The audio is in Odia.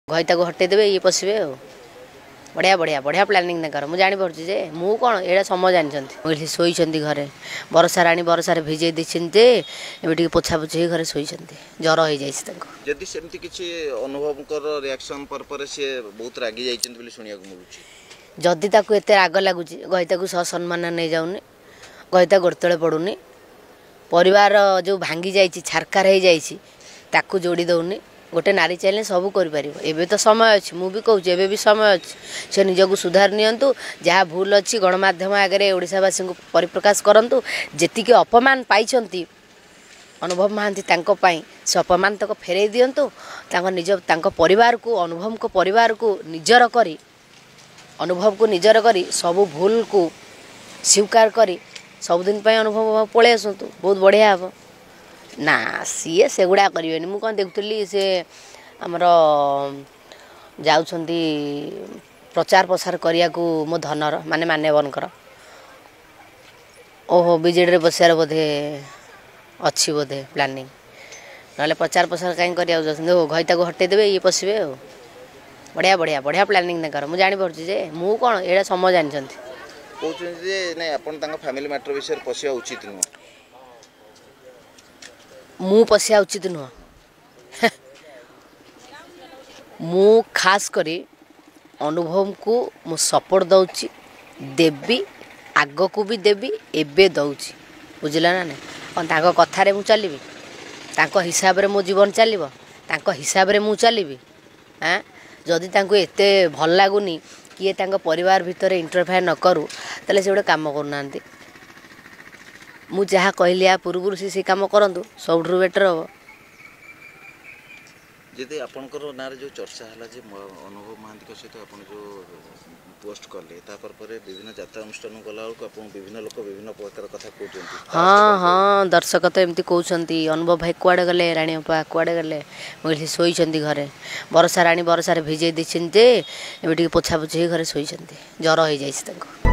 ଘଇତାକୁ ହଟେଇ ଦେବେ, ଇଏ ପଶିବେ। ଆଉ ବଢ଼ିଆ ବଢ଼ିଆ ବଢ଼ିଆ ପ୍ଲାନିଂ ତାଙ୍କର, ମୁଁ ଜାଣିପାରୁଛି ଯେ ମୁଁ କ'ଣ ଏଇଟା ସମସ୍ତେ ଜାଣିଛନ୍ତି। ମୁଁ କହିଲି ଶୋଇଛନ୍ତି ଘରେ, ବରଷା ରାଣୀ ବର୍ଷାରେ ଭିଜେଇ ଦେଇଛନ୍ତି ଯେ ଏବେ ଟିକେ ପୋଛାପୋଛି ହେଇ ଘରେ ଶୋଇଛନ୍ତି, ଜ୍ୱର ହେଇଯାଇଛି ତାଙ୍କୁ। ଯଦି ସେମିତି କିଛି ଅନୁଭବଙ୍କର ରିଆକ୍ସନ ପରେ ପରେ ସିଏ ବହୁତ ରାଗି ଯାଇଛନ୍ତି ବୋଲି ଶୁଣିବାକୁ ମିଳୁଛି। ଯଦି ତାକୁ ଏତେ ରାଗ ଲାଗୁଛି, ଘଇତାକୁ ସସମ୍ମାନ ନେଇଯାଉନି, ଘଇତା ଗୋଡ଼ ତଳେ ପଡ଼ୁନି, ପରିବାର ଯେଉଁ ଭାଙ୍ଗି ଯାଇଛି, ଛାରଖାର ହେଇଯାଇଛି, ତାକୁ ଯୋଡ଼ି ଦେଉନି। ଗୋଟେ ନାରୀ ଚାହିଁଲେ ସବୁ କରିପାରିବ। ଏବେ ତ ସମୟ ଅଛି, ମୁଁ ବି କହୁଛି ଏବେ ବି ସମୟ ଅଛି, ସେ ନିଜକୁ ସୁଧାର ନିଅନ୍ତୁ। ଯାହା ଭୁଲ ଅଛି ଗଣମାଧ୍ୟମ ଆଗରେ ଓଡ଼ିଶାବାସୀଙ୍କୁ ପରିପ୍ରକାଶ କରନ୍ତୁ। ଯେତିକି ଅପମାନ ପାଇଛନ୍ତି ଅନୁଭବ ମହାନ୍ତି ତାଙ୍କ ପାଇଁ, ସେ ଅପମାନ ତକ ଫେରେଇ ଦିଅନ୍ତୁ। ତାଙ୍କ ନିଜ ତାଙ୍କ ପରିବାରକୁ, ଅନୁଭବଙ୍କ ପରିବାରକୁ ନିଜର କରି, ଅନୁଭବକୁ ନିଜର କରି, ସବୁ ଭୁଲକୁ ସ୍ୱୀକାର କରି ସବୁଦିନ ପାଇଁ ଅନୁଭବ ପଳେଇ ଆସନ୍ତୁ, ବହୁତ ବଢ଼ିଆ ହେବ। ନା, ସିଏ ସେଗୁଡ଼ା କରିବେନି। ମୁଁ କ'ଣ ଦେଖୁଥିଲି, ସେ ଆମର ଯାଉଛନ୍ତି ପ୍ରଚାର ପ୍ରସାର କରିବାକୁ ମୋ ଧନର, ମାନେ ମାନ୍ୟବରଙ୍କର। ଓହୋ, ବିଜେଡ଼ିରେ ବସିବାର ବୋଧେ ଅଛି ବୋଧେ ପ୍ଲାନିଂ, ନହେଲେ ପ୍ରଚାର ପ୍ରସାର କାହିଁ କରିବାକୁ ଯାଉଛନ୍ତି? ଓ ଘଇତାକୁ ହଟେଇ ଦେବେ, ଇଏ ପଶିବେ। ଆଉ ବଢ଼ିଆ ବଢ଼ିଆ ବଢ଼ିଆ ପ୍ଲାନିଂ ତାଙ୍କର, ମୁଁ ଜାଣିପାରୁଛି ଯେ ମୁଁ କ'ଣ ଏଇଟା ସମସ୍ତେ ଜାଣିଛନ୍ତି। କହୁଛନ୍ତି ଯେ ନାଇଁ, ଆପଣ ତାଙ୍କ ଫ୍ୟାମିଲି ମ୍ୟାଟର ବିଷୟରେ ପଶିବା ଉଚିତ ନୁହଁ। ମୁଁ ପଶିବା ଉଚିତ ନୁହଁ। ମୁଁ ଖାସ କରି ଅନୁଭବଙ୍କୁ ମୁଁ ସପୋର୍ଟ ଦେଉଛି, ଦେବି, ଆଗକୁ ବି ଦେବି, ଏବେ ଦେଉଛି, ବୁଝିଲା ନା ନାଇଁ? କ'ଣ ତାଙ୍କ କଥାରେ ମୁଁ ଚାଲିବି? ତାଙ୍କ ହିସାବରେ ମୋ ଜୀବନ ଚାଲିବ? ତାଙ୍କ ହିସାବରେ ମୁଁ ଚାଲିବି? ଆଁ ଯଦି ତାଙ୍କୁ ଏତେ ଭଲ ଲାଗୁନି କିଏ ତାଙ୍କ ପରିବାର ଭିତରେ ଇଣ୍ଟରଫେୟାର ନ କରୁ, ତାହେଲେ ସେ ଗୋଟେ କାମ କରୁନାହାନ୍ତି। ମୁଁ ଯାହା କହିଲି ୟା ପୂର୍ବରୁ, ସେ କାମ କରନ୍ତୁ, ସବୁଠାରୁ ବେଟର୍ ହେବ। ଯଦି ଆପଣଙ୍କର ନାଁରେ ଯେଉଁ ଚର୍ଚ୍ଚା ହେଲା ଯେ ଅନୁଭବ ମହାନ୍ତିଙ୍କ ସହିତ ଆପଣ ଯେଉଁ ପୋଷ୍ଟ କଲେ, ତାପରେ ପରେ ବିଭିନ୍ନ ଯାତ୍ରା ଅନୁଷ୍ଠାନକୁ ଗଲାବେଳକୁ ଆପଣ ବିଭିନ୍ନ ଲୋକ ବିଭିନ୍ନ ପ୍ରକାର କଥା କହୁଛନ୍ତି। ହଁ ହଁ, ଦର୍ଶକ ତ ଏମିତି କହୁଛନ୍ତି, ଅନୁଭବ ଭାଇ କୁଆଡ଼େ ଗଲେ, ରାଣୀ ଅପା କୁଆଡ଼େ ଗଲେ? ମୁଁ କହିଲି ଶୋଇଛନ୍ତି ଘରେ, ବରଷା ରାଣୀ ବର୍ଷାରେ ଭିଜେଇ ଦେଇଛନ୍ତି ଯେ ଏବେ ଟିକେ ପୋଛାପୋଛି ହେଇ ଘରେ ଶୋଇଛନ୍ତି, ଜ୍ୱର ହେଇଯାଇଛି ତାଙ୍କୁ।